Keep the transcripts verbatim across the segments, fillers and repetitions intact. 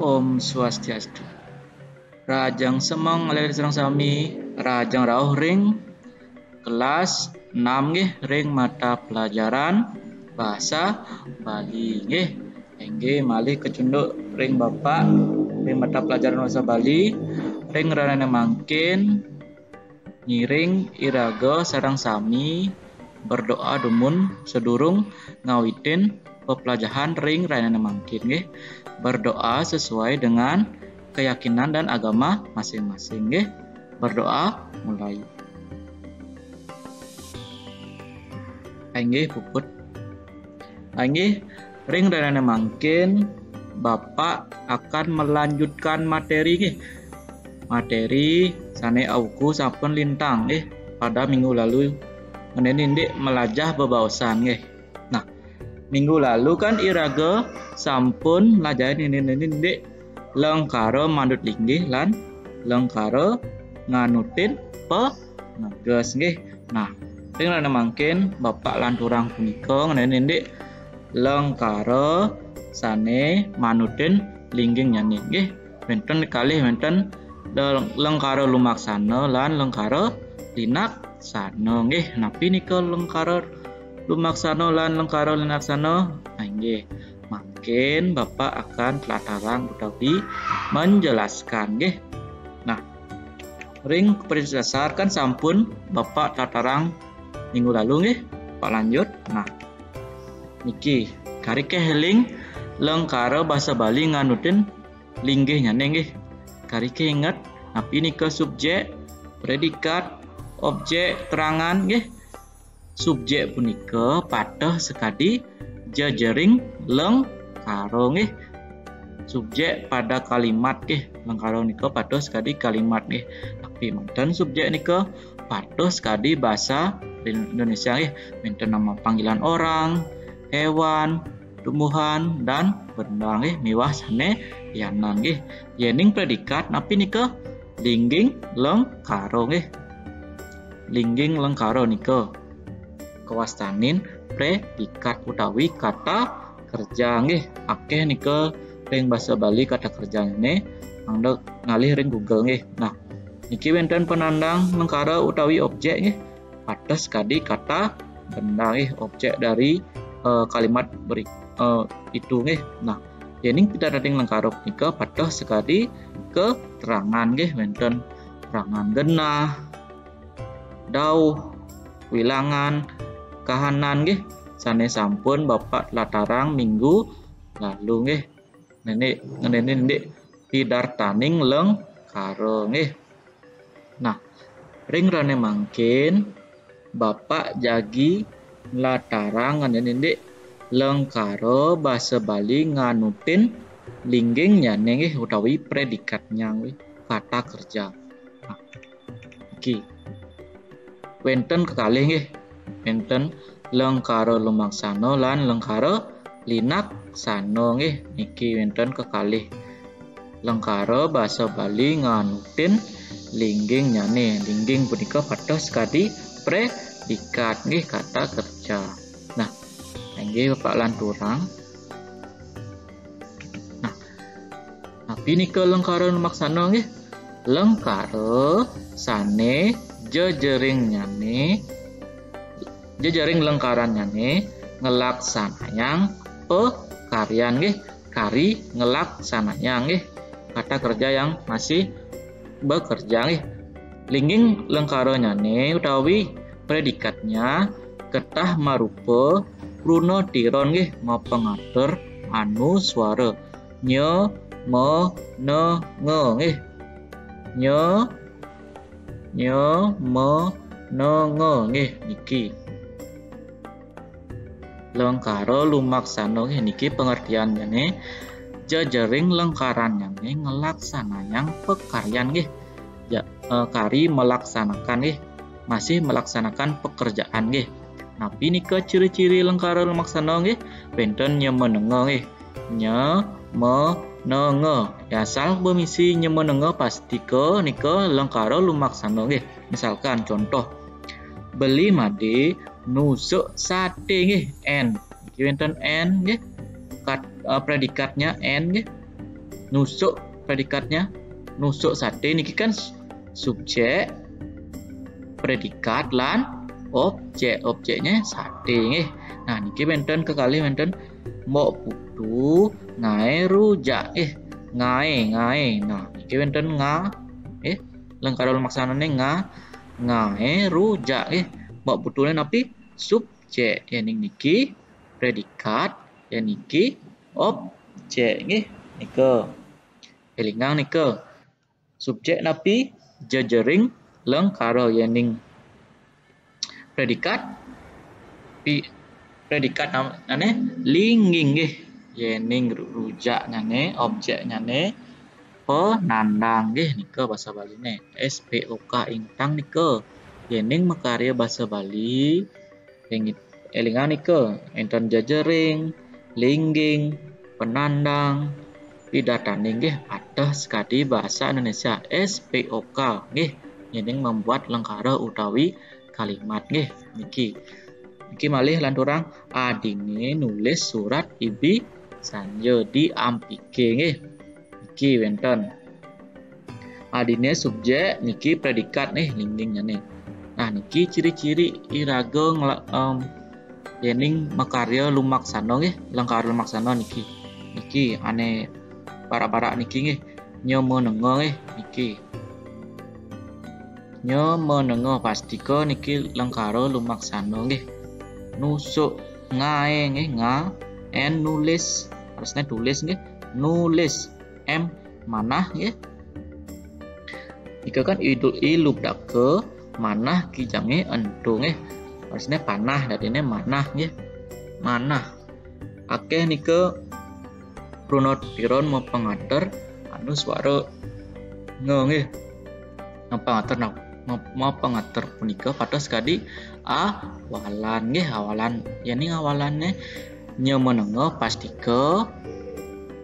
Om Swastiastu. Rahajeng semeng alit-alit sareng sami, rahajeng rauh ring kelas enam nggih, ring mata pelajaran Basa Bali nggih. Inggih malih kacunduk ring Bapak ring mata pelajaran Basa Bali ring rahinané mangkin. Ngiring iraga sareng sami berdoa dumun sadurung ngawitin peplajahan ring rahinané mangkin nggih. Berdoa sesuai dengan keyakinan dan agama masing-masing nggih. Berdoa mulai. Inggih puput. Inggih, ring rahinané mangkin Bapak akan melanjutkan materi nggih. Materi sané awuku sampun lintang nggih pada minggu lalu, ngenénin indik melajah bebaosan nggih. Nah, minggu lalu kan iraga sampun melajahin ngenénin indik lengkara manut linggih lan lengkara nganutin paneges nggih. Nah, ring rahinané mangkin Bapak lanturang punika ngenénin indik lengkara sané manutin linggingnyané nggih. Wénten kalih, wénten leng-, lengkara lumaksana lan lengkara linaksana nggih. Napi nika lengkara lumaksana lan lengkara linaksana? Nah, inggih. Mangkin Bapak akan tlatarang utawi menjelaskan nggih. Nah, ring kapersis dasar kan sampun Bapak tlatarang minggu lalu nggih. Bapak lanjut. Nah, niki kari kéh éling lengkara basa Bali nganutin linggihnyané nggih. Kari kéh inget napi nika subjek, predikat, objek, terangan nggih. Subjek punika pateh sakadi jejering lengkara nggih. Subjek pada kalimat nggih. Lengkara nika pateh sakadi kalimat nggih. Napi manten subjek nika pateh sakadi basa Indonesia nggih. Wénten nama panggilan orang, hewan, tumbuhan, dan benda nggih miwah sané lianan nggih. Yéning predikat napi nika? Lingging lengkara nggih. Lingging lengkara nika kawastanin predikat utawi kata kerja nggih. Akéh nika ring basa Bali kata kerjanyané, mangda ngalih ring Google nggih. Nah, niki wénten penandang lengkara utawi objek nggih. Pateh sakadi kata benda nggih, objek dari, eh, kalimat beri-, eh, itu nggih. Nah, yéning pidabdabing lengkara punika pateh sakadi keterangan nggih, wénten terangan genah, dauh, wilangan, kahanan nggih, sané sampun Bapak tlatarang minggu lalu nggih. Ngenénin, ngenénin indik pidartaning lengkara nggih. Nah, ring rahinané mangkin Bapak jagi nlatarang ngenénin indik lengkara basa Bali nganutin linggingnyané nggih utawi predikatnya nggih, kata kerja. Nah, niki. Wénten kekalih nggih. Wénten lengkara lumaksana lan lengkara linaksana nggih. Niki wénten kekalih. Lengkara basa Bali nganutin linggingnyané. Lingging punika pateh sakadi predikat nggih, kata kerja. Nah, inggih Bapak lanturang. Nah, napi nika lengkara lumaksana nggih? Lengkara sané jejeringnyané, jejering lengkarannyané nglaksanayang pakaryan nggih, kari nglaksanayang nggih, kata kerja yang masih bekerja nggih. Lingging lengkaranyané utawi predikatnya ketah marupa kruna tiron nggih, mapangatur anuswara. Nya, ma, na, nga nggih. Nya, nya, ma, na, nga nggih niki. Lengkara lumaksana nggih niki pangertiannyané, jejering lengkarannyané nglaksanayang pakaryan nggih. Ja-, eh, kari melaksanakan nggih, masih melaksanakan pekerjaan nggih. Napi nika ciri-ciri lengkara lumaksana nggih? Wénten nya, ma, na, nga nggih. Nya, ma, na, nga. Asal bemisi nya, ma, na, nga pastika nika lengkara lumaksana nggih. Misalkan contoh, Beli Madé nusuk saté nggih, and. Niki wénten and nggih. Kat-, eh, predikatnya and nggih. Nusuk predikatnya, nusuk saté niki kan subjek, predikat lan objek. Objeknya saté nggih. Nah, niki wénten kekalih wénten Mbok Putu ngaé rujak nggih. Ngaé, ngaé. Nah, niki wénten nga nggih. Lengkara lumaksanané nga, ngaé rujak nggih. Mbok Putuné napi? Subjek. Yéning niki predikat, yén niki objek nggih. Nika. Élingang nika. Subjek napi? Jejering lengkara. Yéning predikat pi, predikat nam-, nané lingging nggih. Yéning ru-, rujaknyané, objeknyané penandang nggih nika basa Baliné. S P O K ingtang nika. Yéning makarya basa Bali, Élingang nika, énten jejering, lingging, penandang, pidataning nggih pateh sakadi basa Indonesia S P O K nggih, yéning membuat lengkara utawi kalimat nggih niki. Niki malih lanturang adiné nulis surat ibi sanja di ampike nggih. Niki wénten. Adiné subjek, niki predikat nih, linggingnya nih. Nah, niki ciri-ciri iraga ngla-, em, yéning makarya lumaksana nggih, lengkara lumaksana niki. Niki ané barak-barak niki nggih, nyemenenga nggih, niki. Nyemenenga pastika niki lengkara lumaksana nggih. Nusuk ngaé nggih, nga, N nulis, harusnya tulis nggih, nulis. M manah nggih. Nika kan idu-, ilubdaka manah kijangé ento nggih. Harusnya panah dadiné manah nggih. Manah. Akéh nika kruna tiron mapangater anu swara nga nggih. Mapangater na-, ma-, mapangater punika pateh sakadi awalan nggih, awalan. Yéning awalanné nyemenenga pastika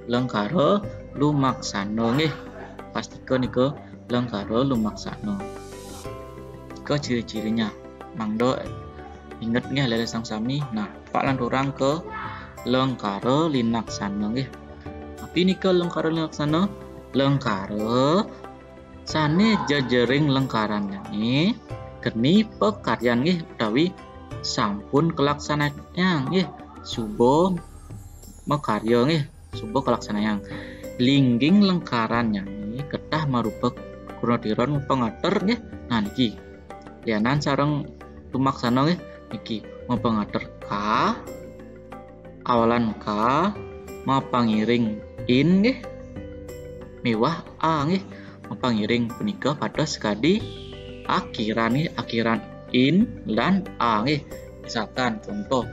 lengkara lumaksana nggih. Pastika nika lengkara lumaksana. Nika ciri-cirinya. Mangda inget nggih leres sang sami. Nah, pak lanturang ka lengkara linaksana nggih. Napi nika lengkara linaksana? Lengkara sané jejering lengkarannyané keni pakaryan nggih utawi sampun kalaksanayang nggih, suba makarya nggih, suba kalaksanayang. Lingging lengkarannyané ketah marupa kruna tiron mapangater nggih. Nah niki. Lianan sareng lumaksana nggih niki mapangater ka, awalan ka, mapangiring in nggih, miwah a nggih. Mapangiring punika pateh sakadi akiran nggih, akiran in lan a nggih. Misalkan contoh,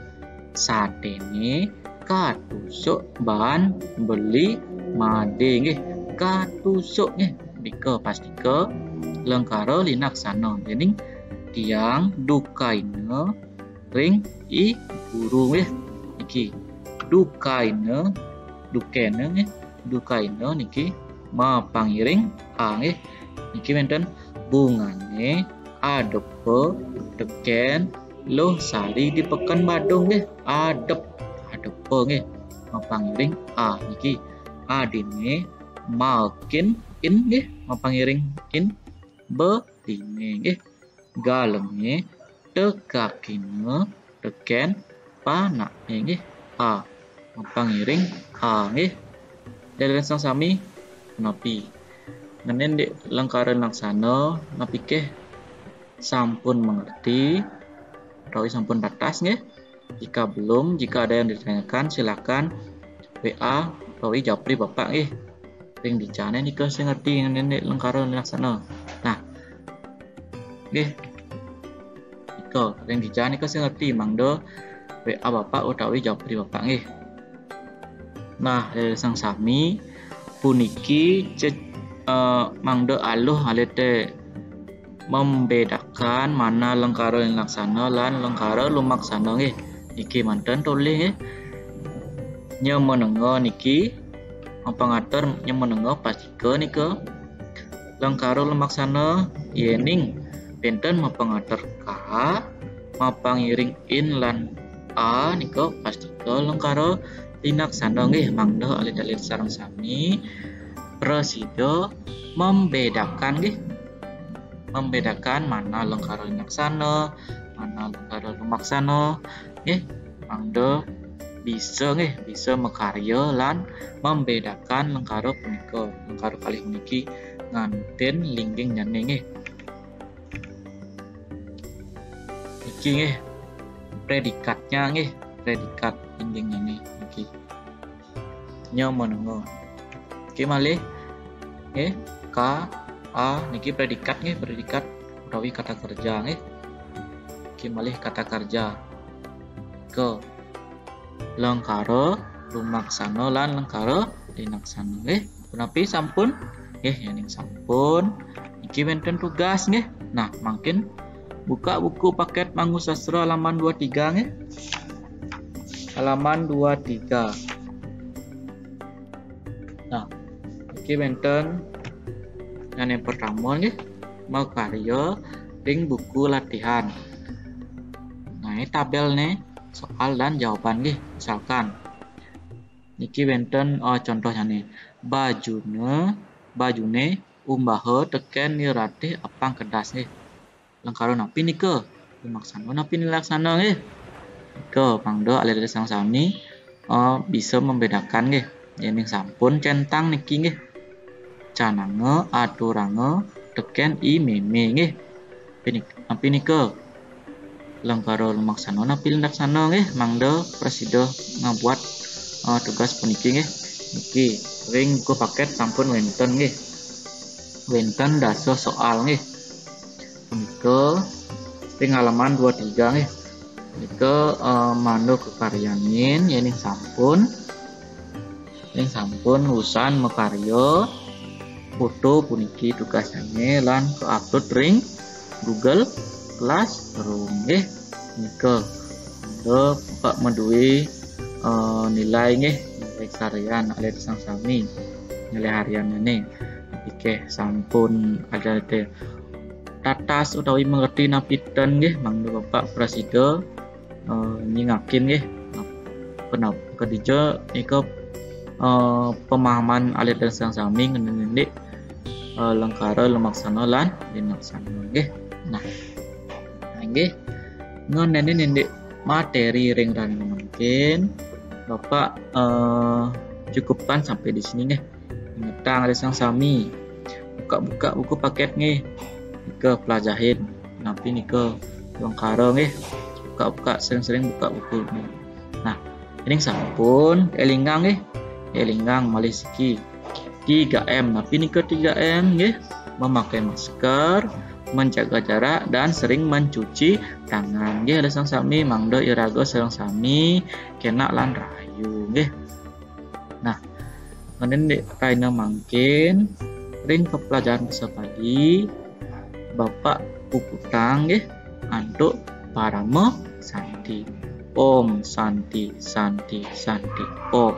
saténé katusuk baan beli madé nggih. Katusuk nggih, nika pastika lengkara linaksana. Yéning tiang dukaina ring I Guru nggih. Niki dukaina, dukaina nggih, dukaina niki mapangiring a nggih. Niki wénten bungané adepa tekén Luh Sari di Pekanbaru nggih. Adep, adepa nggih. Mapangiring a niki. Adiné makin in nggih, mapangiring in beliné nggih. Galengé tekakina tekén panaké nggih. A. Mapangiring a nggih. Leres sang sami napi? Ngenénin indik lengkara linaksana napi ké sampun mengerti utawi sampun datas nggih? Jika belum, jika ada yang ditanyakan, silakan W A utawi japri Bapak nggih. Ring dijané nika sing ngerti ngenénin indik lengkara linaksana. Nah. Nggih. Nika, ring dijané nika sing ngerti mangda W A Bapak utawi japri Bapak nggih. Nah, leres sang sami puniki ce-, eh, mangda aluh alit té membedakan mana lengkara linaksana lan lengkara lumaksana nggih. Niki manten tolih nggih. Nyemenenga niki mapangater nyemenenga pastika nika lengkara lumaksana yéning wénten mapangater ka, mapangiring in lan a nika pastika lengkara linaksana nggih. Mangda alit-alit sareng sami prasida membedakan nggih. Membedakan mana lengkara linaksana, mana lengkara lumaksana nggih. Mangda bisa nggih, bisa makarya lan membedakan lengkara punika, lengkara kalih puniki nganten linggingnyane nggih. Niki nggih predikatnya nggih, predikat linggingnyane niki. Nya menenga. Niki malih nggih, ka, a, niki predikat nggih, predikat utawi kata kerja nggih. Niki malih kata kerja. Ke lengkara lumaksana lan lengkara linaksana nggih. Punapi sampun? Nggih, yening sampun, niki wenten tugas nggih. Nah, mangkin buka buku paket Mangu Sastra halaman dua tiga nggih. Halaman dua tiga. Nah, niki wenten yang pertama nggih, makarya ring buku latihan. Nah, ini tabel nih, soal dan jawaban nggih. Misalkan niki wenten, eh, contohnya nih, bajune, bajune umbaha teken Ni Ratih apang kedas nggih. Lengkara napi nika? Lumaksana napi nilaksana nggih? Nika mangda alit-alit sareng sami, eh, bisa membedakan nggih. Yening sampun centang niki nggih. Cananga aturanga teken I Meme nggih. Pinik-, napi nika? Lengkara lumaksana napi nilaksana nggih, mangda prasida ngabuat, eh, tugas puniki nggih. Niki ring buku paket sampun wenten nggih. Wenten dasa soal nggih. Punika ring halaman dua tiga nggih. Punika, eh, mandu kakaryanin yening sampun, yening sampun wusan makarya foto puniki tugasnyane lan ka-upload ring Google Classroom nggih. Nika mangda Bapak madué, eh, nilai nggih, nilai karyan alit sareng sami, nilai harianane. Nggih sampun ada te tatas utawi mengerti napi ten nggih, mangda Bapak prasida, eh, nyingakin nggih. Kenapa? Kadija nika, eh, pemahaman alit sareng sami ngenénin indik, eh, lengkara lumaksana lan linaksana nggih. Nah, inggih ngenénin indik materi ring rahina mangkin, Bapak, eh, cukupkan sampai di sini nggih. Ingetang alit sareng sami. Buka-buka buku paket nggih. Nika pelajahin napi nika lengkara nggih. Buka-buka, sering-sering buka buku nggih. Nah, yening sampun, élingang nggih. Élingang malih siki. Tiga M, napi nika tiga M nggih? Memakai masker, menjaga jarak, dan sering mencuci tangan. Nggih, alit sareng sami, mangda iraga sareng sami kenak lan rahayu nggih. Nah, ngenénin indik rahina mangkin, ring kapelajaran basa Bali, Bapak puputang nggih antuk Parama Santi. Om Santi, Santi, Santi, Om.